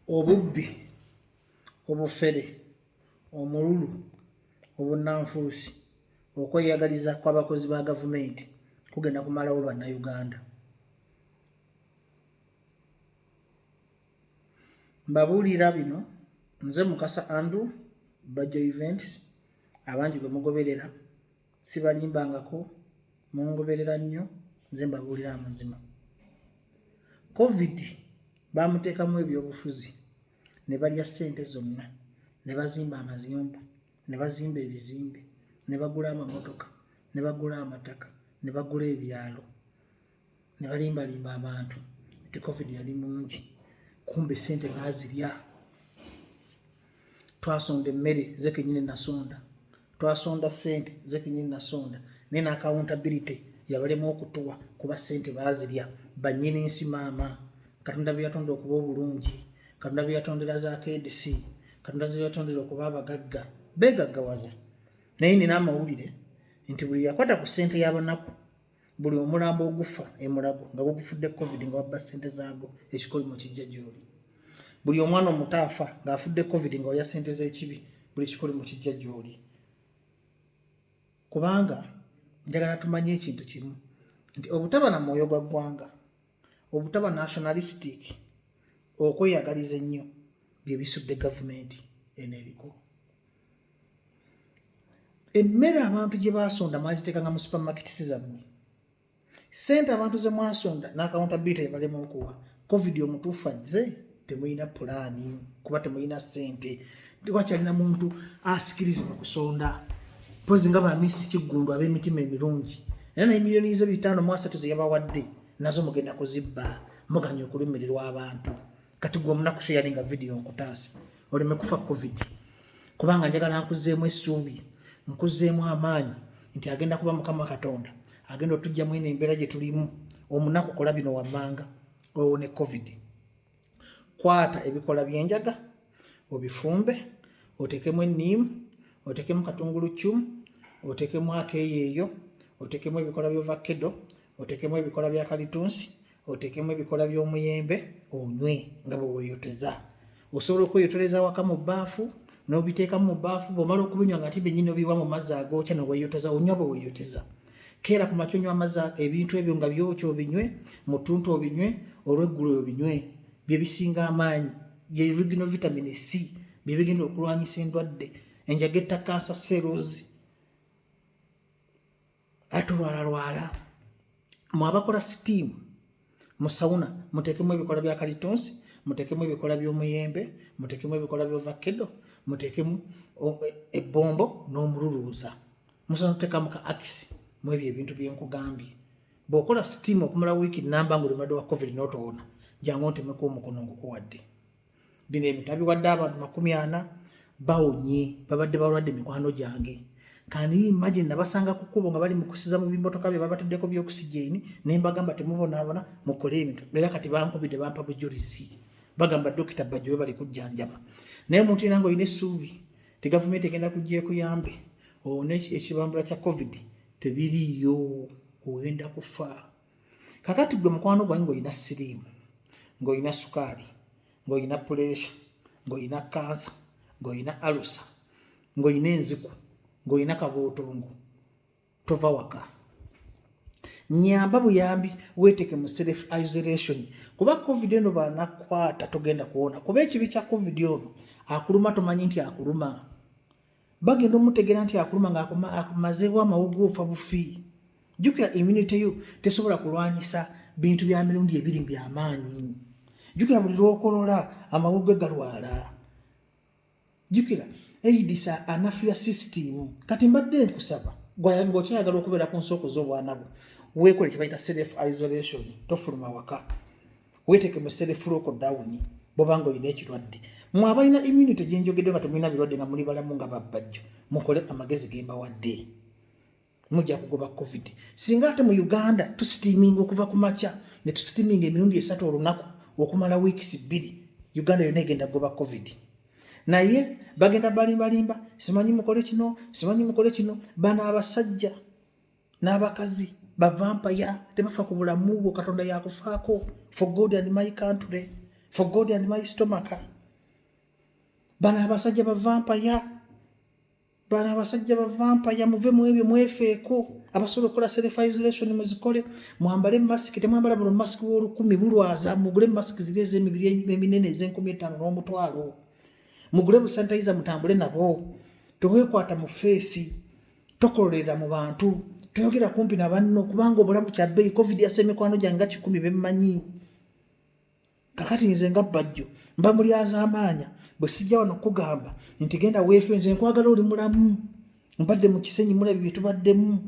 Obubbi, obufere, omululu, obunnanfuusi, okweyagaliza kw'abakozi ba gavumenti kugenda kumalawo Bannayuganda. Mbabuulira bino nze Mukasa Andrew, Bajjo Events, abangi gwe mugoberera, sibalimbangako, mungoberera nnyo, nze mbabuulira amazima. Covid bamuteekamu ebyobufuzi ne balya ssente zonna, ne bazimba amaziyumba, ne bazimba ebizimbe, ne bagula amamotoka, ne bagula amataka, ne bagula ebyalo, ne balimbalimba abantu nti Covid yali mungi, kumbe ssente baazirya. Twasonda emmere ze kennyini nasonda, twasonda ssente ze kennyini nasonda, naye n'accountability yabalema okutuwa kuba ssente baazirya. Bannyini nsi maama, Katonda bye yatonda okuba obulungi, Katonda bye yatondera za KDC, Katonda ze yatondera okuba abagagga, beegaggawaza. Naye nina amawulire nti buli yakwata ku ssente y'abanaku, buli omulambo ogufa emulago nga gugufudde Covid nga wabba ssente zaago, ekikolimo kijja gy'oli. Buli omwana omuto afa ng'afudde Covid nga walya ssente z'ekibi, buli kikolimo kijja gy'oli. Kubanga njagala tumanye ekintu kimu nti obutaba na mwoyo gwa ggwanga, obutaba nationalistic, okweyagaliza ennyo bye bisudde gavumenti eno eriko. Emmere abantu gye baasonda mwaziteekanga mu supermarkets zammwe, ssente abantu ze mwasonda n'accountability ebalema okuwa. Covid omutuufu azze temulina pulaani kuba temulina ssente, tewakyalina muntu asikirizibwa kusonda, mpozi nga bamisi Kiggundu ab'emitima emirungi, era naye miliyoni ze 530 ze yabawadde nazo mugenda kuzibba, muganya okulumirirwa abantu. Kati gwe omunaku sharinga vidiyo nkutaase oleme kufa Covid, kubanga njagala nkuzeemu essuubi, nkuzeemu amaanyi nti agenda kuba Mukama Katonda agenda otujjamu eno embeera gye tulimu. Omunaku kola bino wammanga owone Covid. Kwata ebikola by'enjaga obifumbe, oteekemu enniimu, oteekemu katunguluccumu, oteekemu akeeyeeyo, oteekemu ebikola by'ovakkedo, oteekemu ebikola bya kalitunsi, oteekemu ebikola by'omuyembe, onywe nga bwe weeyoteza. Osobola okweyotereza waka mu bbaafu n'obiteekamu mu bbaafu, bw'omala okubinywa nga ate byennyini obiyiwa mu mazzi agookya ne weeyoteza, onywa bwe weeyoteza. Keera ku makya onywa amazzi ebintu ebyo nga byokya obinywe, mu ttuntu obinywe, olweggulo obinywe. Bye bisinga amaanyi, ye original vitamin C, bye bigenda okulwanyisa endwadde. Enjaga etta cancer cells. Atulwalalwala. Mwe abakola steam mu sauna muteekemu ebikola bya kalitunsi, muteekemu ebikola by'omuyembe, muteekemu ebikola by'ovakkedo, muteekemu ebbombo n'omululuuza. Musobola okuteekamu ka akisi mu ebyo ebintu bye nkugambye. Bw'okola steam okumala wiiki nnamba ng'oli mulwadde wa Covid n'otowona, jangu ontemeko omukono ngukuwadde. Bino ebintu abiwadde abantu 40 bawonye, babadde balwadde mikwano gyange. Can you imagine, nabasanga ku kkubo nga bali mu kusiza mu bimotoka bye babataddeko by'oxygen, ne mbagamba temubonaabona, mukole ebintu. Era kati bankubidde bampa bujulizi, bagamba Dokita Bajjo we bali kujjanjaba. Naye omuntu yenna ng'olina essuubi ti gavumenti egenda kujja ekuyambe owone ekibambula kya Covid, tebiriiyo, ogenda kufa. Kakati gwe mukwano gwange ng'olina siriimu, ng'olina sukaali, ng'olina puleesha, ng'olina kansa, ng'olina alusa, ng'olina enziku, ng'olina kabootongo, tova waka. Nyamba buyambi weeteke mu self isolation, kuba Covid eno banakwata togenda kuwona, kuba ekibi kya Covid ono akuluma tomanyi nti akuluma. Bagenda omutegeera nti akuluma ng'akumazeewo amawuggwe, ofa bufi. Jjukira immunity yo tesobola kulwanyisa bintu bya mirundi ebiri byamaanyi. Jjukira buli lw'okolola amawuggwe galwala. Jjukira AIDS anafuya system. Kati mbadde nkusaba ng'okyayagala okubeera ku nsi okuza obwana bwo, weekole kye bayita self isolation, tofuluma waka, weeteeke mu self lockdown bw'oba ng'olina ekirwadde. Mwe abalina immunity gye njogedde nga temulina birwadde nga muli balamu nga babbajjo, mukole amagezi ge mbawadde, mujja kugoba Covid. Singa ate mu Uganda tusitiiminga okuva ku makya ne tusitiiminga emirundi 3 olunaku okumala weeks 2, Uganda yonna egenda kugoba Covid. Naye bagenda balimbalimba, simanyi mukole kino, simanyi mukole kino. Bano abasajja n'abakazi bavampaya, tebafa ku bulamu bwo. Katonda yakufaako. For God and my country, for God and my stomach. Bano abasajja ba vampire, bano abasajja ba vampire, muve mu ebyo, mwefeeko. Abasobola okukola self isolation muzikole, mwambale masiki. Temwambala buno masiki w'olukumi, bulwaza. Mugule masiki ziri ez'emibiri eminene ez'enkumitaano n'omutwalo, mugule bu sanitizer, mutambule nabo. Teweekwata mu face, tokololera mu bantu, toyogera kumpi na banno, kubanga obulamu kyabbeeyi. Covid yassa emikwano gyange nga 100 bemmanyi. Kakati nze nga Bajjo mba mulyazaamaanya bwe sijja wano kugamba nti genda weefe. Nze nkwagala oli mulamu. Mbadde mu Kisenyi, mulabye bye tubaddemu.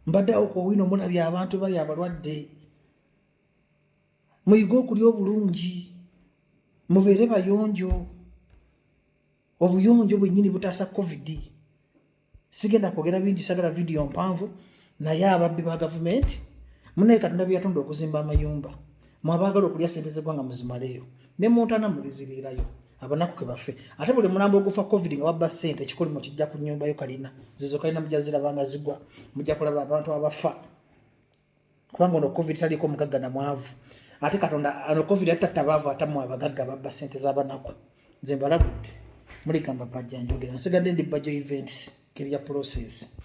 Mbadde awo ku Owino, mulabye abantu bali abalwadde. Muyige okulya obulungi, mubeere bayonjo. Obuyonjo bwennyini butaasa Covid. Sigenda kwogera bingi, sagala vidiyo mpanvu, naye ababbi ba gavumenti munaye, Katonda bye yatonda okuzimba amayumba, mwabaagala okulya sente z'eggwanga muzimaleyo, ne muntana muliziriirayo, abanaku ke baffe. Ate buli mulambo ogufa Covid nga wabba ssente, ekikolimo kijja ku nnyumba yo. Kalina zizo kalina mujja zirabanga zigwa, mujja kulaba abantu abafa, kubanga ono Covid taliiko mugagga na mwavu. Ate Katonda ono Covid atatta baavu, atamu abagagga babba ssente z'abanaku. Nze mbalabudde, muligamba Bajja njogera. Nsigadde ndi Bajjo Events, career process.